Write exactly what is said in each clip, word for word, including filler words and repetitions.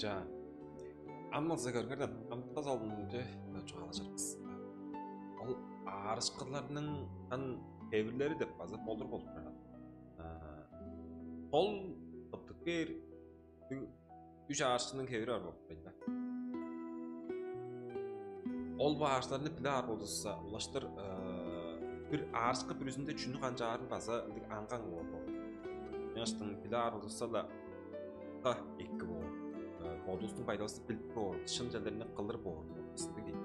Чаа, ам болза көрүңерден, амытка солунче чугаалажыр бис. Ол аарышкыларның ан хевирлери деп база болур болуп турар. Ол тыптып бээр үш аарышкының хевири бар болуп турар. Ол бо аарышкыларны билип аар болзувусса, улаштыр бир аарышкы бүрүзүнде чүнү канчаарын база ындыг аңгы-аңгы боор болур. Ынчангаштың билип аар болзувусса-ла, эки боор. Бодувустуң байдалывысты билип боор, шын чүвелерни кылыр боор бис ындыг ийин.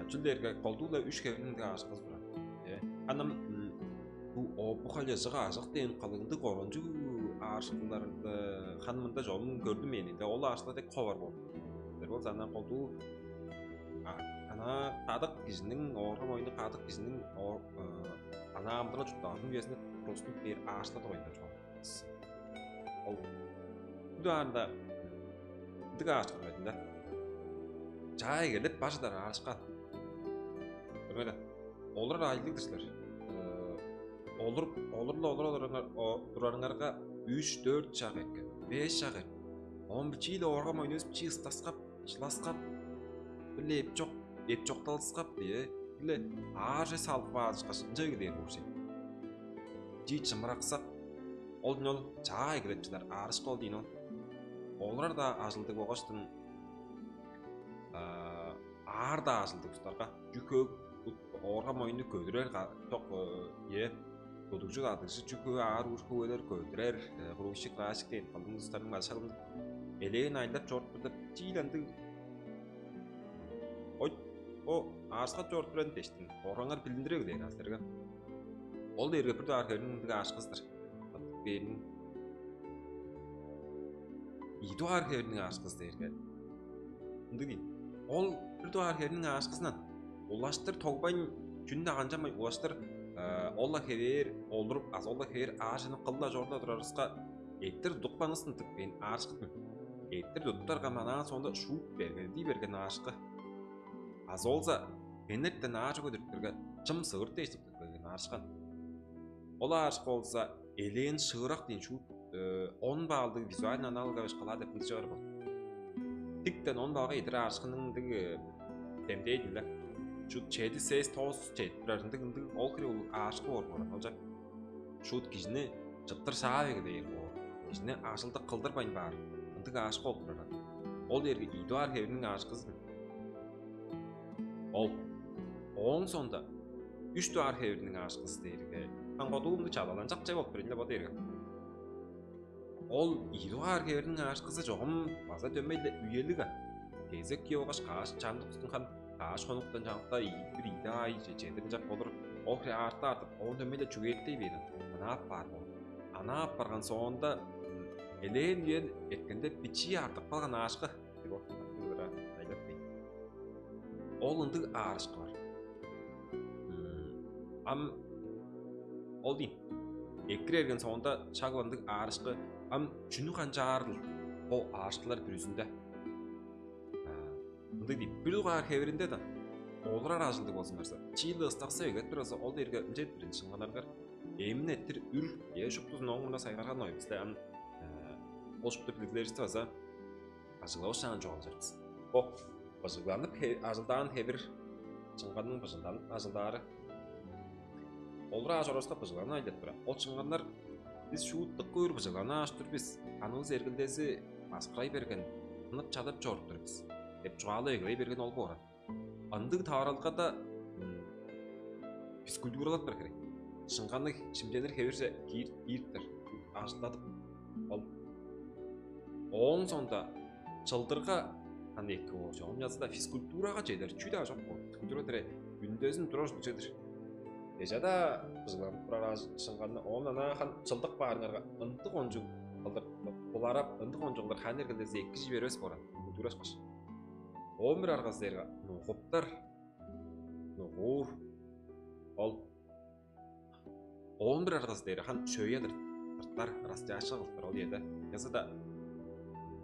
Чүл дээрге колдуу-ла үш хевирлиг ындыг аарышкывыс турар. Э, ам бо опухоль, ыжык ажык дээн кылыг ындыг оранчыг аарышкылар, хан мында чогум көрдүм мен, ол аарышкылар дег ховар болуп. Бир болза анаа колдуу, анаа кадык кижиниң, оорга мойну кадык кижиниң анаа амыдырал-чуртталгазының үезинде тургустунуп бээр аарышкылар дугайында чугаалап. Ол бүдү аарында ындыг аарышкы турар-дыр ийин. Чаа эгелеп бар чыдар аарышкы. Көрүңер даан, олурар ажылдыг-дыр силер. Олуруп, олуруп-ла олуруп турарыңарга үш-дөрт шак эрткен, беш шак эрткен, оон бичии-ле оорга мойнувус бичии ыстаскап, шыласкап, бир-ле эпчок, эпчокталыскап дие, бир-ле аар чүве салып каан ышкаш, ынча эгелээр боор сен. Бичии чымыраксап, ол дин ол чаа эгелеп чыдар аарышкы ол дин ол. Олурар-даа ажылдыг болгаштың, аар-даа ажылдыг улустарга чү-хөө оорга мойну көдүрер, чок, ээ, тудугжу-даа дыгжы чү-хөө аар-уур хөвелер көдүрер, хрущик, кращик дээн кылдың улустарның база шак ындыг элээн ажылдап чоруп тур деп, чиил ындыг. Ой, бо аарышкап чоруп турар дээштиң, ооргаңар билдиндире бээр силерге. Ол дээрге бир дугаар хевириниң ындыг аарышкызы-дыр. Бээрин ийи дугаар хевириниң аарышкызы дээрге ындыг ийин. Ол бир дугаар хевириниң аарышкызындан улаштыр тогбайн, чүнү-даа канчанмайн, улаштыр ол-ла хевээр олуруп, азы ол-ла хевээр аар чүвени кылып-ла чоруп-ла турарывыска, эртир тудупканывыс ындыг бээр аарышкы-дыр. Эртир тудуптарга, анаан соонда шуут бергедей берген аарышкы. Азы болза хенертен аар чүве көдүрүптерге, чым сывырт дээш тудуп берген аарышкы. Ол аарышкы болза элээн шыырак дээн шуут он баллдыг визуальный аналог ышкала деп ындыг чыгар боор. Тиктен он баллга чедир аарышкының ындыг демдээ-дир ийин. Шуут чеди, сес, тос чедип турар ындыг, ындыг ол хире улуг аарышкы боор боор аан, ол чак. Шуут кижини чыттыр шаап эгелээр боор, кижини ажылдыг кылдырбайн баар ындыг аарышкы болуп турар аан. Ол дээрге ийи дугаар хевириниң аарышкызы-дыр. Ол. Ооң соонда үш дугаар хевириниң аарышкызы дээрге, ам колдуу мындыг чадааланчак чүве болуп турар ийин бо дээрге. Ол ийи дугаар хевириниң аарышкызы чогум база дөмей-ле үелиг аан. Кезек киип алгаш, каш чамдык улустуң хан каш хонуктан чамдыкта ийи, бир ийи-даа ай, че-, чедир ынчап болур. Ол хире артып-артып, оон дөмей-ле чүгээртей бээр аан, ынаар ап баар боор. Ынаар ап барган соонда, элээн үе эрткенде, бичии артып калган аарышкы. Ол ындыг аарышкы бар. Ам ол дийин, экире берген соонда шак ындыг аарышкы. Ам чүнү канчаарыл бо аарышкылар бүрүзүнде? Ындыг дийин, бир дугаар хевиринде-даа олурар ажылдыг болзуңарза, чиил ыстаксап эгелеп турарза, ол дээрге ынча бир шыңганарыңар эмин эрттир үр, ээ, шуптузун ооң мурнунда сайгарган ойбус-ле. Ам ол шупту билиглеривисти база быжыглавышаан чугаалажыр бис. Бо быжыгланып ажылдаан хевир, шыңганның быжыгланып ажылдаары. Олур ааш орувуска быжыгланып ажылдап турар. Ол шыңганнар: «Бис шуут дыка үр быжыгланып ааш тур бис, ханывыс эргилдези баскырай берген, тынып чадап чоруп тур бис» – деп чугаалап эгелей берген ол боор аан. Ындыг таварылгада физкультуралап турар херек. Шыңганны шимченир хевирже киир-, киириптер, ажылдадып ол. Ооң соонда чылдырга хан эки боор, чогум ынчалза-даа физкультурага чедер чүү-даа чок боор. Физкультура дээрге үндезин турар ужурлуг чүве-дир. Эжи-даа быжыгланып турар аан шыңганны, оон анаа хан чылдып каарыңарга, ындыг кончуг кылдыр буларап, ындыг кончуг кылдыр хан эргилдези эки чип бербес боор аан, физкультура ышкаш. Оон бир аргазы дээрге нугуптар, нугуур. Ол. Оон бир аргазы дээрге хан шөйе тырт-, тыртар, растяжка кылыптар ол үеде. Ынчалза-даа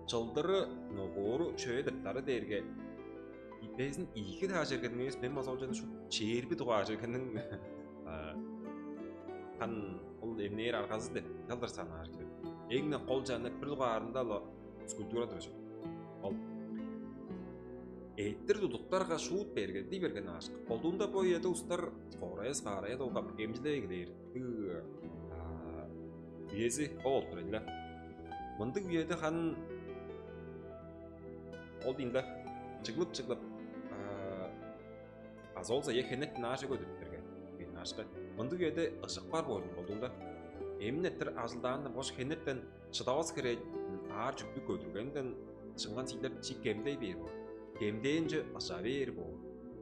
чылдыры, нугууру, шөйе тыртары дээрге безин ийиги-даа чергениң эвес, мен база ол чүвени шуут чээрби дугаар чергениң хан ол эмнээр аргазы деп ынчалдыр санаар кижи. Эң-не кол чаннар бир дугаарында-ла физкультура турар чүве. Ол эттир тудуктарга шуут бергедий берген аашкы. Колдуунда бо үеде устар скорая, скорая долгап эмчилей килээр. Тыг үези ол болуп турар ийин. Мындыг үеде харын ол дейн-ле чыглып-чыглып, азы ол зая хенертен ааже көдүрүп берген. Бин ашка мындыг үеде ыжык бар болур болдуң-да. Эмнеттир ажылдаанда мош хенертен шыдавас хире аар чүктү көдүргенден шыңган сиилер чи кемдей бээр боор. Кемдээнче ыжа бээр боор.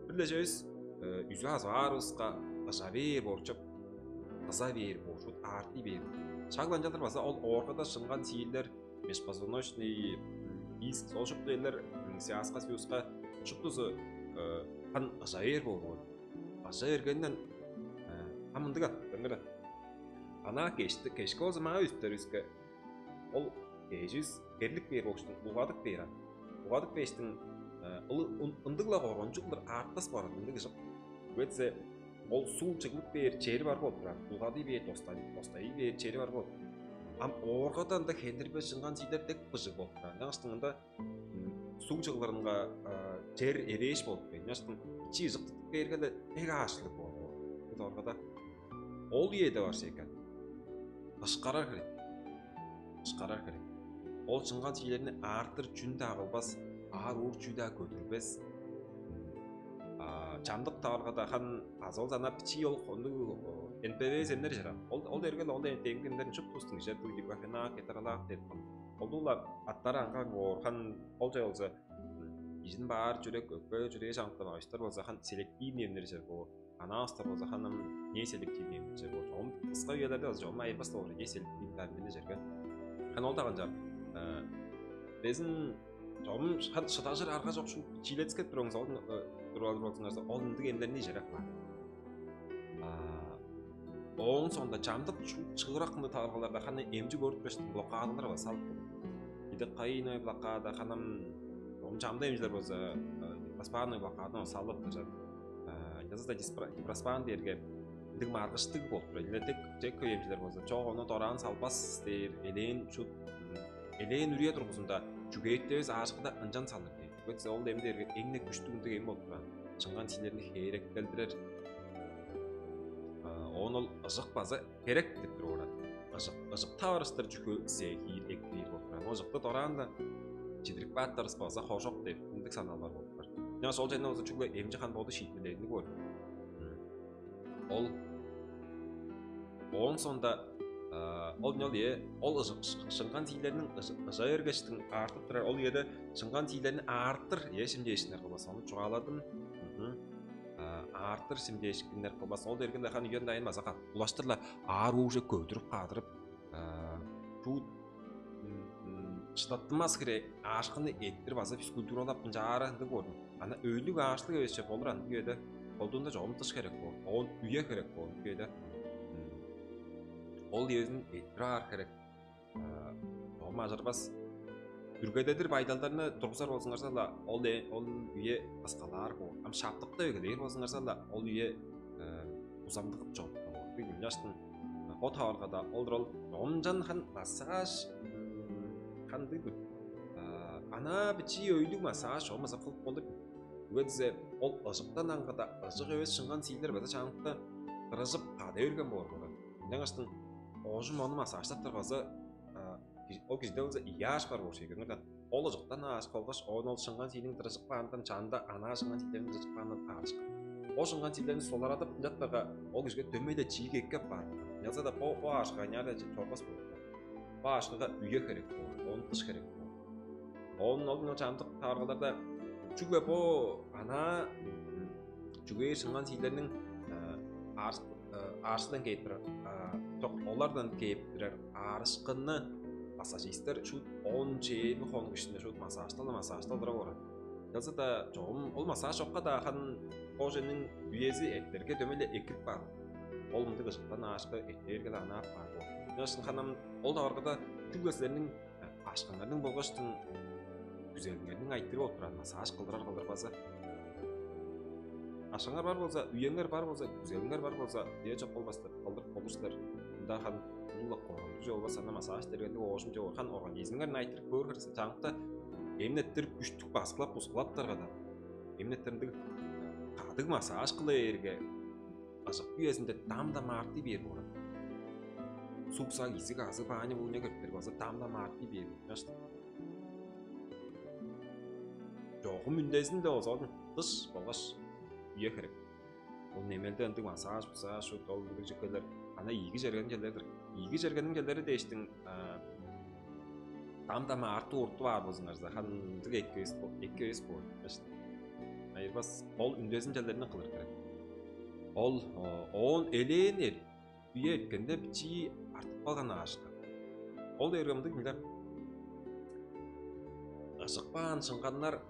Бир-ле чөс үзү азып аарывыска ыжа бээр боор чоп. Ыза бээр боор, шут аартый бээр боор. Шак ынчалдыр база ол ооргада шыңган сиилер, межпозвоночный диск, ол шупту элер, связка, связка шуптузу хан ыжа бээр болган. Ыжа бергенден ам ындыг ат, ыңгыра. Ана кешти кешке болза маа үстеривиске ол кеживис керлик бээр болуштун угадык бээр ан. Угадык бээштиң ылы ындыгла коргончуглар аартпас барат ындыг ыжык. Үетсе ол суул чыглып бээр чери бар болуп турар. Угадый бээр достай достай бээр чери бар болуп. Ам ооргадан да хендирбес шыңган сиилер дег быжыг болуп турар. Ынчангаш ында суг чыглырынга чер эвээш болуп кээр. Ынчаштың бичии ыжык тыттып кээрге-ле эң аашлыг боор. Бу доргада ол үеде бар экен. Ышкарар херек. Ышкарар херек. Ол чынган чиилерни аартыр чүн-даа кылбас, аар уур чүү-даа көдүрбес. Чамдык таваргада хан азы ол санап бичии ол хонуг НПВС эмнер чарам. Ол ол эргел ол демги эмнерин чуп тустуң иже дуйдук афенак этералаак деп. Олдула аттары аңган боор хан ол жай болза кижин баар жүрек өкпе жүрээ чаңыктамак иштер болза хан селективный эмнер чер боор. Анаастар болза ханым не селективный эмнер чер боор. Чогум кыска үелерде болза чогум айырбас болур не селективный эмнер черге. Хан ол даган жам. Безин чогум хан шыдажыр арга жок шу чилетскет туруңуз ол туруп алыр болсуңарза ол ындыг эмнерни ижерек бар. Ооң соонда чамдык чыгырак кылдыг таваргаларда ханы эмчи көрүп бештиң блокадалар база салып болур. Идек кайыыны блокада ханам чамдык эмчилер болза воспаанный блокаданы салып бажар. Ынчалза-даа диспро- дипроспан дээрге ындыг маргыштыг болуп турар. Иле дег дег хөй эмчилер болза чок ону дораан салбас дээр элээн шут элээн үрээ тургузунда чүгээттевес аашкыда ынчан салыр дээр. Чүге дээзе ол эм дээрге эң-не күштүг ындыг эм болуп турар. Чынган сиилерни хээректелдирер. Оон ол ыжык база херек деп туруп орар. Ыжык ыжык таварыштыр чүхү сээхиир экпиир болуп турар. Ыжыкты дораан-да чидирип кааттарыс база хожок деп ындыг санаалар болуп турар. Ынчангаш ол чайна болза чүгле эмчи хан боду шиитмелээни боор. Ол оон соонда ол ол ээ ол ыжык шынган сиилерниң ыжа бергештиң аартып турар ол үеде шынган сиилерни аартыр ээ шимчээшкиннер кылбас ону чугааладым. Аартыр шимчээшкиннер кылбас ол дергенде хан үен дайын база кат улаштыр-ла аар ууже көдүрүп каадырып чуут шыдаттынмас хире аашкыны эттир база физкультуралап ынчаара ындыг болду. Ана өйлүг аашлык эвес чоп олур андыг үеде колдуунда чогум дыш херек боор, оон үе херек боор ындыг үеде ол үезин эттир аар херек. Чогум ажырбас. Бүргедедир байдалдарны тургузар болзуңарза-ла, ол ол үе кыскалаар боор. Ам шаптыкта эгелээр болзуңарза-ла, ол үе узамдыгып чоруптар боор. Бүгүн чаштың бо таваргада олдур ол номчан хан массаж кандыг-дыр? Анаа бичии өйлүг массаж чогумаза кылып болур. Чүге дизе ол ыжыктан аңгыда ыжык эвес шынган сиилер база чаңыкта кырыжып када берген боор болган. Ынчангаштың оожум ону массажтаптар база ол кижиде болза ийи ааш бар болуш ийгенирден ол ыжыктан ааш болгаш оон ол шынган сиилиң дырыжып каандан чаанда анаа шынган сиилерин дырыжып каандан аарышкан. Ол шынган сиилерин соларадып ынчатпарга ол кижиге дөмей-ле чиик эккеп баар. Ынчалза-даа бо бо аашка аняада чорбас болуп каар. Бо аашкыга үе херек боор, оон дыш херек боор. Оон ол чамдык таваргаларда чүгле бо анаа чүгээр шынган сиилерниң аарышкыдан кээп турар, чок, олардан кээп турар аарышкынны массажистер шуут он чээрби хонук ишинде шуут массажтал массажтал турар боор. Ынчалза-даа чогум ол массаж чокка-даа хан кожаның үези эртерге дөмей-ле экирип каар. Ол мындыг ыжыктан аашкы эртээрге-даа анаап каар боор. Ынчангаш ханам ол таваргада чүгле силерниң ашкыннарның болгаштың күзелиңерниң айтыры болуп турар массаж кылдырар кылдырбазы. Ашкыңар бар болза, үеңер бар болза, күзелиңер бар болза, дээ чок болбастыр, кылдырып болур силер. Мында хан улуг коргунчу чок болбас анда массаж дергенде оожум чок хан организмиңерин айтырып көөр херсе чаңыкта Эмнеттирип, күштүг баскылап, бускулаптарга-даа, эмнеттириндиг кадыг массаж кыла бээрге, ыжык үезинде дам-дам аарты бээр боор. Суг-саг, изиг-азыг, бааня-бууня кириптер болза, дам-дам аарты бээр боор. Чогум үндезин-даа болза, оон дыш болгаш үе херек. Ол немелде ындыг массаж, массаж, шут, ол ындыг чүвелер. Ана ийиги чергениң чүвелери-дир. Ийиги чергениң чүвелери дээштиң, дам-дам аарты уруттуп аар болзуңарза, хандыг эки эвес бо-, эки эвес боор. Айырбас, ол үндезин чүвелерни кылыр херек. Ол, о, оон элээн эр үе эрткенде бичии артып калган аарышкы. Ол дээрге мындыг биле. Ыжык баан шыңганнар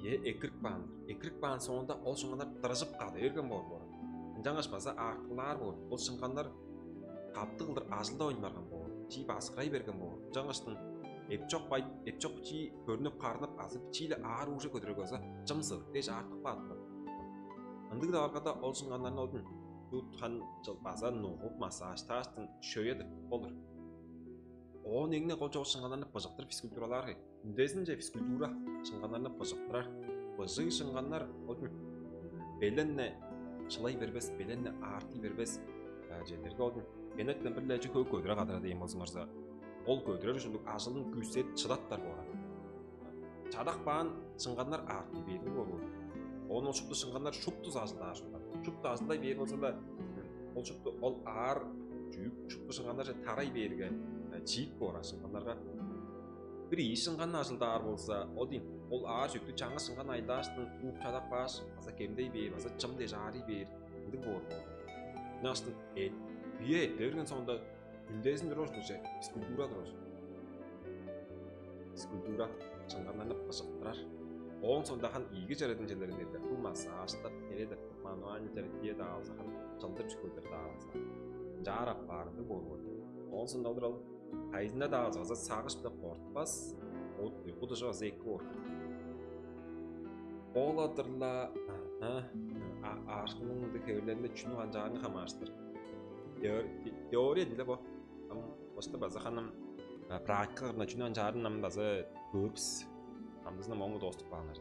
бие экирип каан-дыр. Экирип каан соонда ол шыңганнар дырыжып кады берген боор боор. Ынчангаш база аарткылаар боор. Ол шыңганнар каптыг кылдыр ажылдавайн барган боор. Бичии баскырай берген боор. Ынчангаштың эпчок бай, эпчок бичии көрнүп, карнып, азы бичии-ле аар уужа көдүрер болза, чым сыдык дээш артып каапты. Ындыг-даа баргада ол шыңганнарны олдун тут хан чыл база нугуп, массажтааштың шөйе тыртып болур. Оон эң-не кол чогу шыңганнарны быжыктыр физкультуралаар хей. Үндезинче физкультура шыңганнарны быжыктырар. Быжыг шыңганнар олдун беленне шылай бербес, беленне аарты бербес. Чедерге олдун бенеттен бир-ле чү хөй көдүре кадыра дээн болзуңарза, ол көдүрер ужурлуг ажылын күүседип шыдаттар боор. Чадак баан шыңганнар аарты бээр боор. Оон ол шупту шыңганнар шуптузу ажылдаар шупту. Шупту ажылдай бээр болза-ла, ол шупту ол аар чүүк шупту шыңганнарже тарай бээрге, чиик боор шыңганнарга. Бир ийи шыңган ажылдаар болза, ол дейн, ол аар чүктү чаңгыс шыңган айлааштың ууп чадап кааш, база кемдей бээр, база чым дээш аарый бээр, ындыг боор боор. Ынчангаштың э, үе эрте берген соонда үндезин турар ужурлугже физкультура турар. Физкультура шыңганнарны быжыктырар. Оон соонда хан ийиги чарыдың черлерин берди. Бу массажтап, тере тыртып, мануальный терапия-даа алза, хан чылдыр чүкөлдер-даа алза, ынчаар аппаарындыг боор боор. Оон соонда олар ол кайызында-даа алза, база сагыш-биле кортпас, уйгу дыжы база эки боор. Ол-ла-дыр-ла, аарышкының мындыг хевирлеринде чүнү канчаарынга хамаарыштыр. Теория-диле бо. Ам башта база ханым практика кырында чүнү канчаарын ам база көөрбүс. Амдызын ам оңу дооступ кааннар.